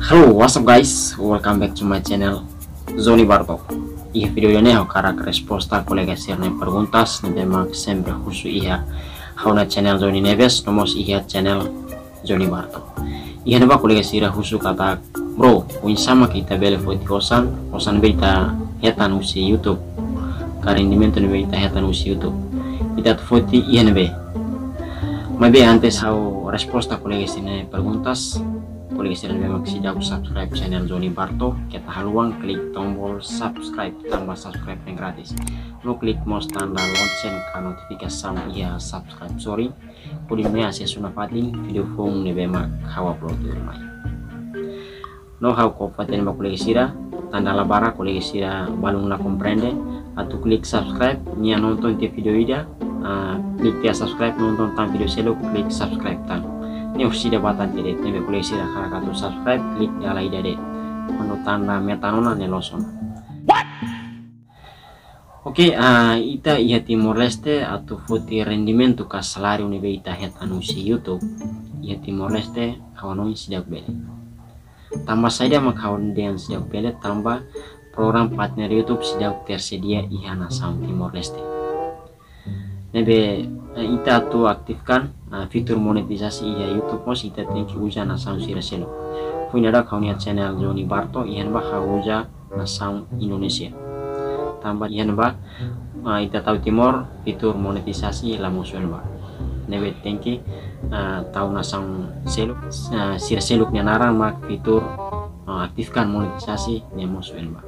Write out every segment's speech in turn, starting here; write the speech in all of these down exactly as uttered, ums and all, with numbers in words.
Hello, what's up guys? Welcome back to my channel, Zoni Barto. Iha vídeo ida-ne'e ha'u hakarak resposta kolega sira-nia perguntas ne'ebé mak sempre husu iha ha'u-nia channel Zoni Neves, no mós iha channel Zoni Barto. Iha ne'ebá kolega sira husu katak, "Bro, oinsá mak ita bele foti osan, osan ne'ebé ita hetan husi YouTube, ka rendimentu ne'ebé ita hetan husi YouTube, ita atu foti iha ne'ebé?" Maibé antes ha'u resposta kolega sira-nia perguntas, kolega sira ne'ebé mak seidauk subscribe channel Zoni Barto, keta haluha klik tombol subscribe, tanba subscribe ne'e gratis. No klik mós tanda lonceng ka notifikasaun iha subscribe sorin, hodi nune'e asesu nafatin vídeo foun ne'ebé mak ha'u upload tuirmai. No ha'u koko fali ba kolega sira, tanba dala barak kolega sira balun la komprende, atu klik subscribe, nia nonton tiha vídeo ida, ah, klik tiha subscribe, nonton tan vídeo seluk, klik subscribe tan. Ne'e orsida ba tan tiha de'it, ne'ebé kolega sira hakarak atu subscribe, klik dala ida de'it. Kuandu tanda metan ona, ne'e loos ona. Oke, ah, ita iha Timor-Leste atu foti rendimentu ka saláriu ne'ebé ita hetan husi YouTube iha Timor-Leste, ha'u hanoin seidauk bele. Tanba saida mak ha'u dehan seidauk bele? Tanba program partner YouTube seidauk tersedia iha nasaun Timor-Leste. Ne'ebé, eh, ita atu aktifkan, ah, fitur monetisasi iha YouTube mós ita tenke uza nasaun sira seluk. Foin dadauk ha'u-nia channel Zoni Barto, iha ne'ebá ha'u uza nasaun Indonesia. Tanba iha ne'ebá, ah, ita tau Timor, fitur monetisasi la mosu iha ne'ebá. Ne'ebé tenke, ah, tau nasaun seluk, ah, sira seluk nia naran mak fitur, ah, aktifkan monetisasi ne'e mosu iha ne'ebá.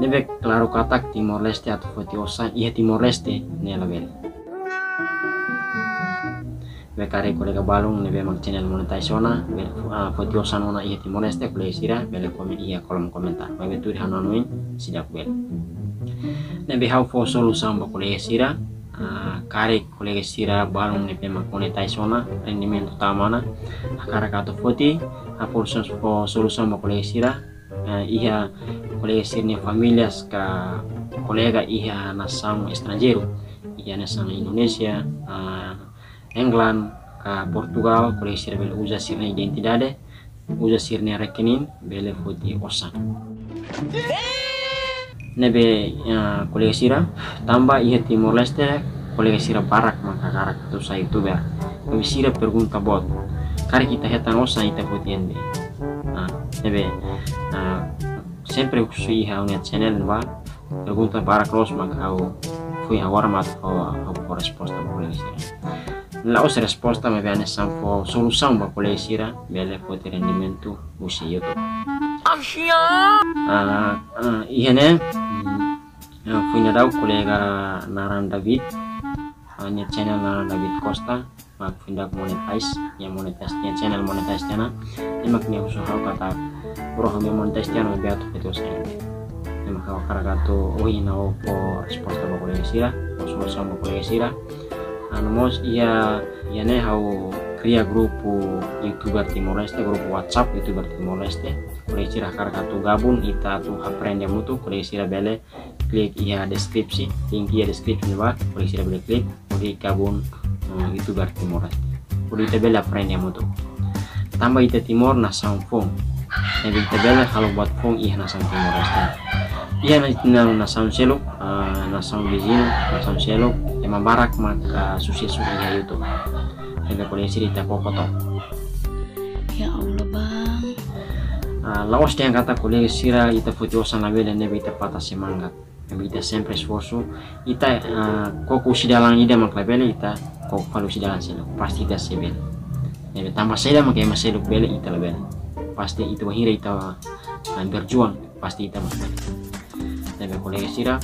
Ne'ebé klaru katak Timor-Leste atu foti osan iha Timor-Leste ne'e labele. Be karik kolega balun ne'ebé mak channel monetize ona, be, ah, foti osan ona iha Timor-Leste, kolega sira bele komen iha kolom komentar. Maibé tuir ha'u-nia hanoin seidauk bele. Ne'ebé ha'u fó solusaun ba kolega sira, ah, karik kolega sira balun ne'ebé mak monetize ona, rendimentu tama ona, hakarak atu foti, ha'u fó solusaun, fó solusaun ba kolega sira, ah, iha kolega sira-nia famílias ka kolega iha nasaun estranjeiru, iha nasaun Indonesia, ah, England, ka Portugal, kolega sira bele uza sira-nia identidade, uza sira-nia rekening, bele foti osan. Ne'ebé, ah, kolega sira, tanba iha Timor-Leste, kolega sira barak mak hakarak atu sai YouTuber. Maibé sira pergunta boot, karik ita hetan osan ita foti iha ne'ebé? Ah, ne'ebé, ah, sempre husu iha ha'u-nia channel ne'ebá, pergunta barak loos mak ha'u foin agora mak ha'u, ha'u fó resposta ba kolega sira. La'ós resposta, maibé hanesan fó solusaun ba kolega sira bele foti rendimentu husi YouTube. Ah, ah, iha ne'e, mm, ah, foin dadauk kolega naran David, ah, nia channel naran David Costa, mak foin dadauk monetize, nia monetize, nia channel monetize tiha ona, nia mak nia husu ha'u katak, "Bro, ha'u-nia monetize tiha ona, maibé atu foti osan." Nia mak ha'u hakarak atu ohin ha'u fó resposta ba kolega sira, fó solusaun ba kolega sira. Ah, no mós iha, iha ne'e ha'u kria grupu YouTuber Timor-Leste, grupu WhatsApp YouTuber Timor-Leste. Kolega sira hakarak atu gabung, ita atu aprende hamutuk, kolega sira bele klik iha deskripsi, link iha deskripsi ne'ebá, kolega sira bele klik, hodi gabung, eh, YouTuber Timor-Leste. Hodi ita bele aprende hamutuk. Tanba ita Timor nasaun foun. Ne'ebé ita bele halo buat foun iha nasaun Timor-Leste. Iha na, na, nasaun seluk, ah, nasaun viziñu, nasaun seluk, ema barak mak, ah, susesu iha YouTube. Ne'ebé kolega sira ita koko took. Ya Allah, Bang. Ah, la'ós dehan katak kolega sira ita foti osan labele ne'ebé ita patah semangat. Ne'ebé ita sempre esforsu, ita, ah, koko husi dalan ida mak labele, ita koko fali husi dalan seluk, pasti ita sei bele. Ne'ebé tanba saida mak ema seluk bele, ita labele? Pasti ita wainhira ita, ah, berjuang, pasti ita mak bele. Ne'ebé kolega sira,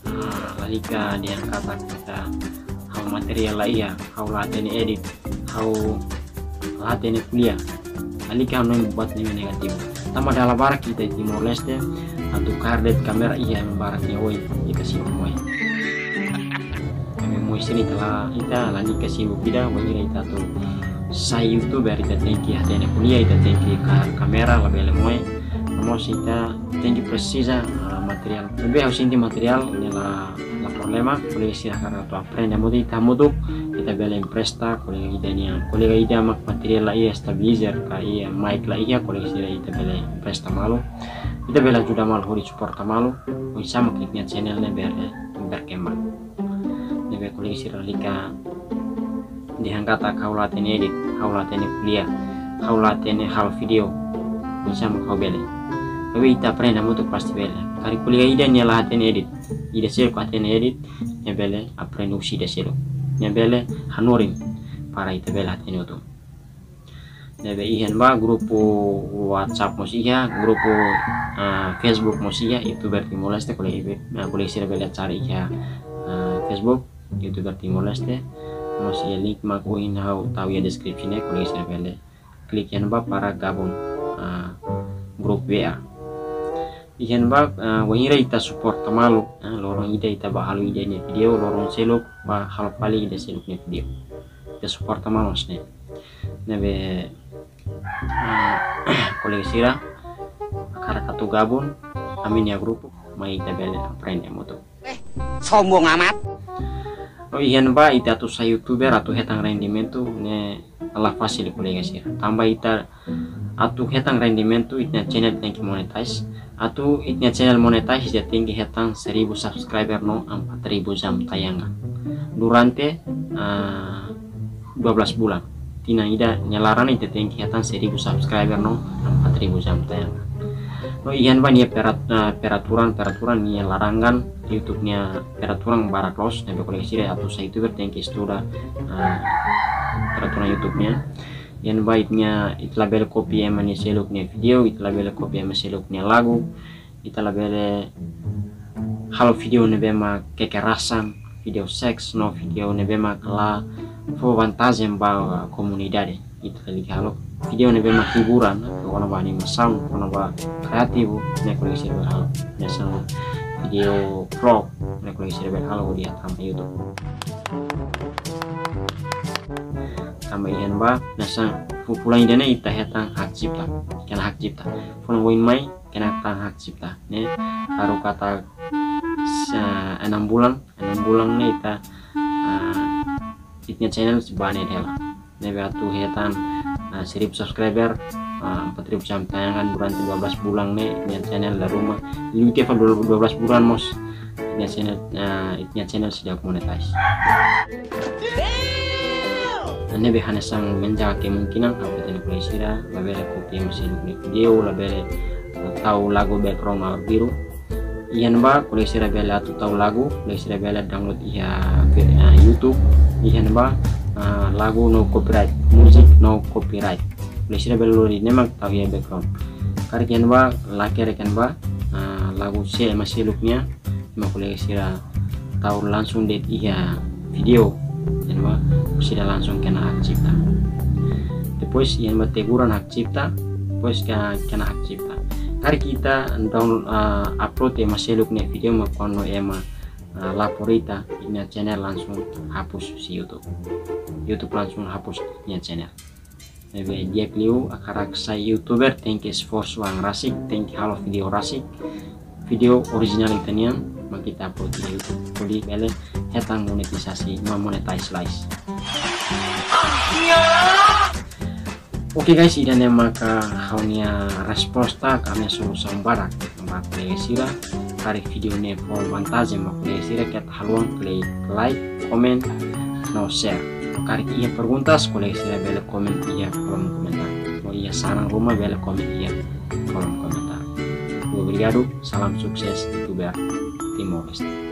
ah, lalika dehan katak ita, ha'u materiál la iha, ha'u la hatene edit, ha'u la hatene ko'alia. Lalika hanoin buat ne'ebé negativu. Tanba dala barak ita Timor-Leste, atu kaer de'it kámera iha ema barak nia oin, ita sibuk moe. Ema moe sira ita la, ita lalika sibuk ida, wainhira ita atu sai YouTuber, ita tenke hatene ko'alia, ita tenke kaer kámera, labele moe. No mós ita tenke presiza, ah, materiál. Maibé ha'u sente materiál ne'e la, la problema, kolega sira hakarak atu aprende hamutuk, ita hamutuk, ita Ita bele empresta kolega ida nian. Kolega ida mak materiál la iha, stabilizer ka iha, mic la iha, kolega sira, ita bele empresta malu. Ita bele ajuda malu, hodi suporta malu. Oinsá mak ita-nia channel ne'e bele berkembang. Ne'ebé kolega sira lalika dehan katak ha'u la hatene edit, ha'u la hatene ko'alia, ha'u la hatene halo vídeo. Oinsá mak ha'u bele? Tapi ita aprende hamutuk pasti bele. Karik kolega ida nia la hatene edit, ida seluk hatene edit, nia bele aprende husi ida seluk. Nia bele hanorin para ita bele hatene hotu. Ne'ebé iha ne'ebá grupu WhatsApp mós iha, grupu, ah, Facebook mós iha, YouTuber Timor-Leste, kolega, ah, kolega sira bele cari iha, ah, Facebook, YouTuber Timor-Leste. Mós iha link mak ohin ha'u tau iha deskripsi ne'e, kolega sira bele klik iha ne'ebá para gabung, ah, grupu W A. Iha ne'ebá, ah, wainhira ita suporta malu, ah, loron ida ita bá halo ida nia vídeo, loron seluk bá halo fali ida seluk nia vídeo. Ita suporta malu hanesan ne'e. Ne'ebé, ah, kolega sira hakarak atu gabung ami-nia grupu, mai ita bele aprende hamutuk. Eh, sombong amat. No iha ne'ebá ita atu sai YouTuber, atu hetan rendimentu ne'e la fasil kolega sira. Tanba ita atu hetan rendimentu, ita-nia channel tenke monetize. Atu ita-nia channel monetize, ita tenke hetan seribu subscriber no empat ribu jam tayangan durante, ah, dua belas bulan. Tinan ida nia laran ita tenke hetan seribu subscriber no empat ribu jam tayangan. No iha ne'ebá nia perat-, ah, peraturan, peraturan nia larangan YouTube nia peraturan barak loos, ne'ebé kolega sira atu sai YouTuber tenke estuda, ah, peraturan YouTube nia. Iha ne'ebá ita-nia, ita labele kopia ema nia seluk nia vídeo, ita labele kopia ema seluk nia lagu, ita labele halo vídeo ne'ebé mak kekerasan, vídeo seks, no vídeo ne'ebé mak la fó vantajen ba komunidade. Ita tenke halo vídeo ne'ebé mak hiburan, kona-ba animasaun, kona-ba kreativu, ne'e kolega sira bele halo. Hanesan vídeo vlog, ne'e kolega sira bele halo hodi hatama YouTube. Tanba iha ne'ebá, hanesan fu-, fulan ida-ne'e ita hetan hak cipta, kena hak cipta. Fulan oin mai, kena hetan hak cipta. Ne'e, baru katak sa-, enam bulan, enam bulan ne'e ita, ah, ita-nia channel sei bane hela. Ne'ebé atu hetan, ah, seribu subscriber, ah, empat ribu jam tayangan durante dua belas bulan ne'e, ita-nia channel la ruma. Liu tiha fali dua belas bulan mós, ita-nia channel, ah, ita-nia channel seidauk monetize. Ne'ebé hanesan menjaga kemungkinan, ha'u hateten kolega sira, labele kopia ema seluk nia vídeo, labele tau lagu background arbiru. Iha ne'ebá, kolega sira bele atu tau lagu, kolega sira bele download iha, eh, YouTube. Iha ne'ebá, ah, lagu no copyright, music no copyright. Kolega sira bele lori ne'e mak tau iha background. Karik iha ne'ebá, laker iha ne'ebá, ah, lagu sé ema seluk nian, mak kolega sira tau langsung de'it iha vídeo, iha ne'ebá sira langsung kena hak cipta. Depois iha ne'ebá teguran hak cipta, depois ke-, kena hak cipta. Karik ita down, ah, upload ema seluk nia vídeo mak kuandu ema, ah, lapor ita, ita-nia channel langsung hapus husi YouTube. YouTube langsung hapus ita-nia channel. Ne'ebé di'ak liu hakarak sai YouTuber, tenke esforsu an rasik, tenke halo vídeo rasik, vídeo orijinál ita-nian, mak ita upload iha YouTube. Hodi bele hetan monetisasi, ma monetize lais. Oke guys, ida-ne'e maka ha'u-nia resposta ka ha'u-nia solusaun badak ba kolega sira. Karik vídeo ne'e fó vantajen ba kolega sira, keta haluha klik like, komen, no share. Karik iha perguntas, kolega sira bele komen iha kolom komentar. No iha saran ruma bele komen iha kolom komentar. Obrigadu, salam sukses, YouTuber Timor-Leste.